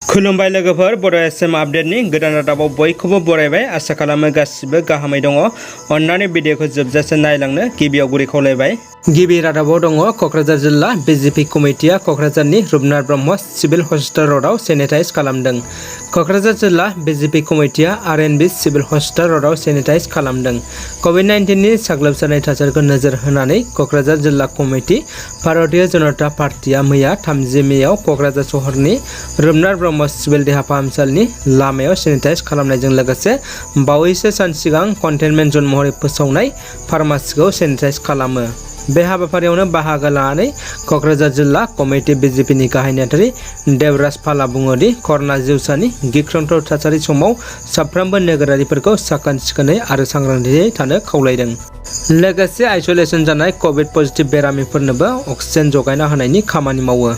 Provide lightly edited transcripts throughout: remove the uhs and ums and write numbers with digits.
खुलुमबाय लोगोफोर बड' एसएम आपडेटनि गोदान रादाबाव बयखौबो बरायबाय आसा खालामो गासिबो गाहामै दङ अन्नानै भिडिअखौ जोबजासे नायलांनो गिबियाव गुरै खावलायबाय। गिबि रादाबाव दङ क'क्राझार जिल्ला बिजेपि कमिटिया क'क्राझारनि रुपनाथ ब्रह्म सिभिल हस्पिटाल र'डआव सेनिटाइज खालामदों। क'क्राझार जिल्ला बिजेपि कमिटिया आरएनबि सिभिल हस्पिटाल र'डआव सेनिटाइज खालामदों। क'भिड-19नि साग्लोबजानाय थासारिखौ नोजोर होनानै क'क्राझार जिल्ला कमिटि भारतीय जनता पार्टीआ मैया 30 मेआव क'क्राझार सहरनि रुपनाथ ब्रह्म सिभिल देहा फाहामसालिनि लामायाव सेनिटाइज खालामनायजों लोगोसे बावैसो सान सिगां कन्टेनमेन्ट जन महरै फोसावनाय फार्मासिखौ सेनिटाइज खालामो। बे हाबाफारियावनो बाहागो लानानै क'क्राझार जिल्ला कमिटि बिजेपिनि गाहाय नेहाथारि देबराज पालआ बुङोदि कर'ना जिउसानि गिख्रंथाव थासारि समाव साफ्रोमबो नोगोरारिफोरखौ साखोन-सिखोनै आरो सांग्रांथियै थानो खावलायदों। लोगोसे आइसोलेसन जानाय कभिड पजिटिभ बेरामिफोरनोबो अक्सिजेन जगायना होनायनि खामानि मावो।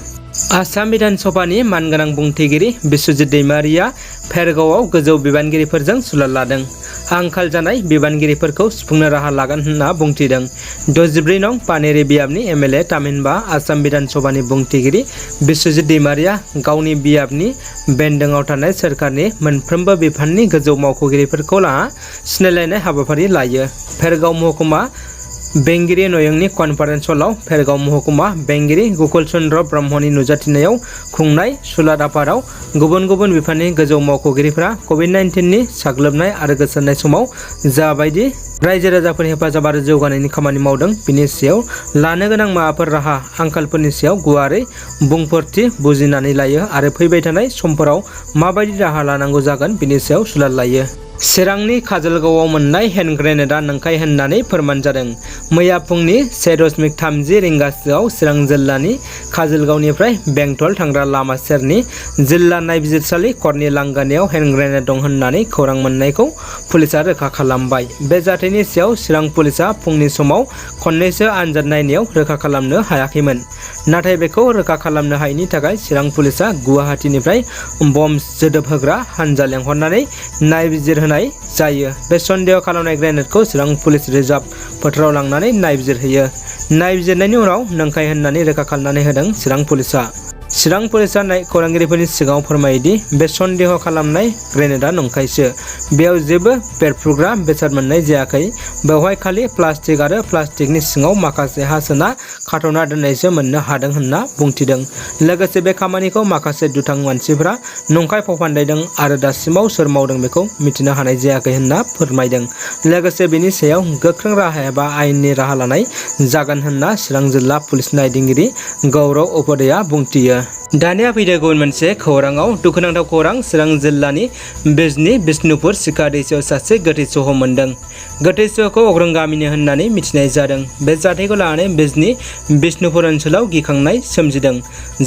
आसाम विधान सभानि मानगोनां बुंथिगिरि बिस्वजित दैमारिया भेरगावआव गोजौ बिबानगिरिफोरजों सुलाद लादों। आंखाल जानाय बिबानगिरिफोरखौ सुफुंनो राहा लागोन होनना बुंथिदों। 64 नं पानेरि बियाबनि एमएलए थामहिनबा आसाम विधान सभानि बुंथिगिरि बिस्वजित दैमारिया गावनि बियाबनि बेन्दोङाव थानाय सोरखारनि मोनफ्रोमबो बिफाननि गोजौ मावख'गिरिफोरखौ लाना सिनायलायनाय हाबाफारि लायो। भेरगाव महकुमा बेंगिरि नयंनि कनफारेन्स हलाव भेरगाव महकुमा बेंगिरि गकुल चन्द्र ब्रह्मनि नुजाथिनायाव खुंनाय सुलाद आफादाव गुबुन गुबुन बिफाननि गोजौ मावख'गिरिफोरा कभिड-19नि साग्लोबनाय आरो गोसारनाय समाव जाबायदि रायजो राजाफोरनि हेफाजाब आरो जौगानायनि खामानि मावदों बिनि सायाव लानो गोनां माबाफोर राहा आंखालफोरनि सायाव गुवारै बुंफोरथि बुजिनानै लायो आरो फैबाय थानाय समफोराव माबायदि राहा लानांगौ जागोन बिनि सायाव सुलाद लायो। चिरांनि काजलगावआव मोननाय हेन्ड ग्रेनेडआ नंखाय होननानै फोरमान जादों। मैया फुंनि 1:30 रिंगासोआव चिरां जिल्लानि काजलगावनिफ्राय बेंटल थांग्रा लामा सेरनि जिल्ला नायबिजिरसालि कर्टनि लांगोनायाव हेन्ड ग्रेनेड दं होननानै खौरां मोननायखौ पुलिसआ रोखा खालामबाय। बे जाथायनि सायाव चिरां पुलिसआ फुंनि समाव खननैसो आनजाद नायनायाव रोखा खालामनो हायाखैमोन। नाथाय बेखौ रोखा खालामनो हायैनि थाखाय चिरां पुलिसआ गुवाहाटीनिफ्राय बम जोदोब होग्रा हानजा लेंहरनानै नायबिजिरहोनाय जायो। बे सन्देह खालामनाय ग्रेनेडखौ चिरां पुलिस रिजार्भ फोथाराव लांनानै नायबिजिरहैयो। नायबिजिरनायनि उनाव नंखाय होननानै रोखा खालामनानै होदों चिरां पुलिसआ। चिरां पुलिसआ खौरांगिरिफोरनि सिगाङाव फोरमायोदि बे सन्देह खालामनाय ग्रेनेडआ नंखायसो। बेयाव जेबो बेरफ्रुग्रा बेसाद मोननाय जायाखै। बेवहाय खालि प्लास्टिक आरो प्लास्टिकनि सिङाव माखासे हा सोना खाथ'ना दोननायसो मोननो हादों होनना बुंथिदों। लोगोसे बे खामानिखौ माखासे दुथां मानसिफोरा नंखाय फाव फान्दायदों आरो दासिमाव सोर मावदों बेखौ मिथिनो हानाय जायाखै होनना फोरमायदों। लोगोसे बेनि सायाव गोख्रों राहा एबा आयेननि राहा लानाय जागोन होनना चिरां जिल्ला पुलिस नायदिंगिरि गौरव उपाध्यायआ बुंथियो। दानिया फैदो गुबुन मोनसे खौराङाव दुखुनांथाव खौरां चिरां जिल्लानि बिजनी बिष्णुपुर सिखा दैसायाव सासे गोथै सह मोन्दों। गोथै सहखौ अग्रं गामिनि होननानै मिथिनाय जादों। बे जाथायखौ लानानै बिजनी बिष्णुपुर ओनसोलाव गिखांनाय सोमजिदों।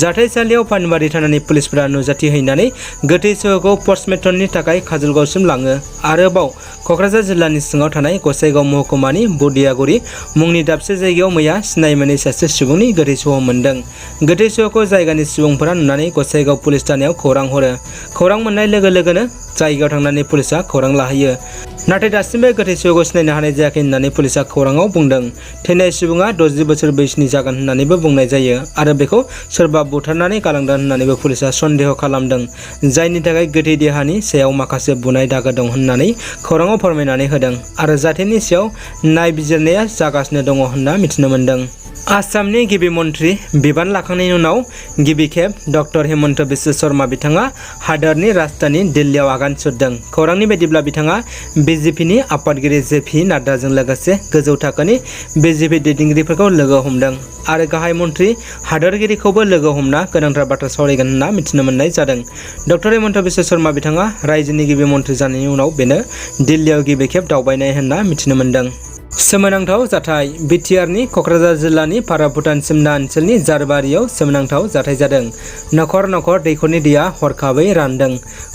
जाथायसालियाव पानबारि थानानि पुलिसफोरा नुजाथिहैनानै गोथै सहखौ पस्टमर्टमनि थाखाय काजलगावसिम लाङो। आरोबाव क'क्राझार जिल्लानि सिङाव थानाय गसाइगाव महकुमानि बुदियागुरि मुंनि दाबसे जायगायाव मैया सिनाय मोनै सासे सुबुंनि गोथै सह मोन्दों। गोथै सहखौ जायगानि सुबुंफोरा नुनानै गसाइगाव पुलिस थानायाव खौरां हरो। खौरां मोननाय लोगो लोगोनो जायगायाव थांनानै पुलिसआ खौरां लाहैयो। नाथाय दासिमबो गोथै सहखौ सिनायनो हानाय जायाखै होननानै पुलिसआ खौराङाव बुंदों। थैनाय सुबुङा 60 बोसोर बैसोनि जागोन होननानैबो बुंनाय जायो आरो बेखौ सोरबा बुथारनानै गालांदों होननानैबो पुलिसआ सन्देह खालामदों। जायनि थाखाय गोथै देहानि सायाव माखासे बुनाय दागो दं होननानै खौराङाव फोरमायनानै होदों आरो जाथायनि सायाव नायबिजिरनाया जागासिनो दङ होनना मिथिनो मोन्दों। आसामनि गिबि मन्थ्रि बिबान लाखांनायनि उनाव गिबि खेब डक्टर हिमन्त बिश्व शर्मा बिथाङा हादोरनि राजधानी दिल्लीयाव आगान सुरदों। खौरांनि बायदिब्ला बिथाङा बिजेपिनि आफादगिरि जेपि नाड्डाजों लोगोसे गोजौ थाखोनि बिजेपि दैदेनगिरिफोरखौ लोगो हमदों आरो गाहाय मन्थ्रि हादोरगिरिखौबो लोगो हमना गोनांथार बाथ्रा सावरायगोन होनना मिथिनो मोननाय जादों। डक्टर हिमन्त बिश्व शर्मा बिथाङा रायजोनि गिबि मन्थ्रि जानायनि उनाव बेनो दिल्लीयाव गिबि खेब दावबायनाय होनना मिथिनो मोन्दों। सोमोनांथाव जाथाय बिटिआरनि क'क्राझार जिल्लानि भारा भुटान सिमना ओनसोलनि जारबारियाव सोमोनांथाव जाथाय जादों। नखर नखर दैखरनि दैया हरखाबै रानदों।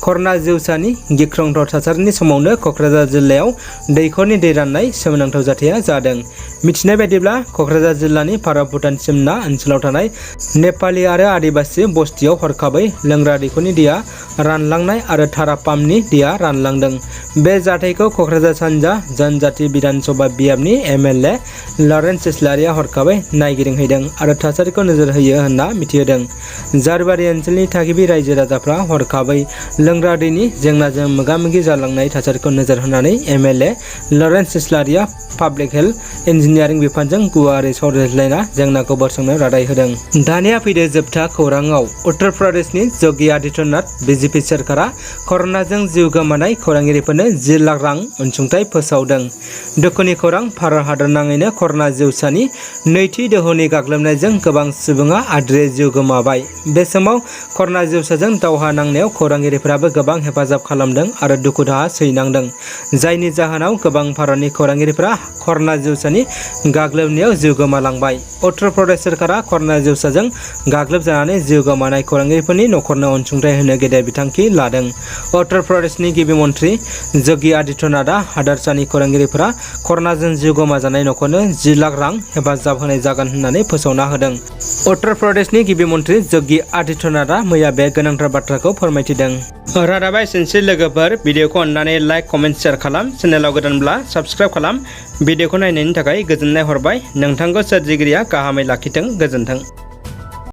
कर'ना जिउसानि गिख्रंथाव थासारिनि समावनो क'क्राझार जिल्लायाव दैखरनि दै राननाय सोमोनांथाव जाथाया जादों। मिथिनाय बायदिब्ला क'क्राझार जिल्लानि भारा भुटान सिमना ओनसोलाव थानाय नेपालि आरो आदिबासि बस्तियाव हरखाबै लोंग्रा दैखरनि दैया रानलांनाय आरो थारा पाम्पनि दैया रानलांदों। बे जाथायखौ क'क्राझार सानजा जनजाति बिधान सभा थागियाबनि एमएलए लरेन्स इस्लारिया हरखाबै नायगिदिंहैदों आरो थासारिखौ नोजोर होयो होनना मिथिहोदों। जारबारि ओनसोलनि थागिबि रायजो राजाफ्रा हरखाबै लोंग्रा दैनि जेंनाजों मोगा-मोगि जालांनाय थासारिखौ नोजोर होनानै एमएलए लरेन्स इस्लारिया पाब्लिक हेल्थ इन्जिनियारिं बिफानजों गुवारै सावरायज्लायना जेंनाखौ बोस्रांनो रादाय होदों। दानिया फैदो जोबथा खौराङाव। उत्तर प्रदेशनि योगी आदित्यनाथ बीजेपी सोरखारा कर'नाजों जिउ गोमानाय खौरांगिरिफोरनो 10 लाख रां अनसुंथाइ फोसावदों। दुखुनि खौरां, भारत हादरनाङैनो कर'ना जिउसानि नैथि दोहौनि गाग्लोबनायजों गोबां सुबुङा आद्रियै जिउ गोमाबाय। बे समाव कर'ना जिउसाजों दावहा नांनायाव खौरांगिरिफोराबो गोबां हेफाजाब खालामदों आरो दुखु दाहा सैनांदों, जायनि जाहोनाव गोबां भारतनि खौरांगिरिफोरा कर'ना जिउसानि गाग्लोबनायाव जिउ गोमालांबाय। उत्तर प्रदेश सोरखारा कर'ना जिउसाजों गाग्लोबजानानै जिउ गोमानाय खौरांगिरिफोरनि नखरनो अनसुंथाइ होनो गेदेर बिथांखि लादों। उत्तर प्रदेशनि गिबि मन्थ्रि योगी आदित्यनाथआ हादरसानि खौरांगिरिफोरा कर'नाजों जिउ गोमाजानाय नखरनो 10 लाख रां हेफाजाब होनाय जागोन होननानै फोसावना होदों। उत्तर प्रदेशनि गिबि मन्थ्रि योगी आदित्यनाथआ मैया बे गोनांथार बाथ्राखौ फोरमायथिदों। रादाबा एसेनोसै लोगोफोर। भिडिअखौ अननानै लाइक, कमेन्ट, शेयार खालाम। चेनेलाव गोदानब्ला साबस्क्राइब खालाम। भिडिअखौ नायनायनि थाखाय गोजोननाय हरबाय। नोंथांखौ सोरजिगिरिया गाहामै लाखिथों। गोजोन्थों।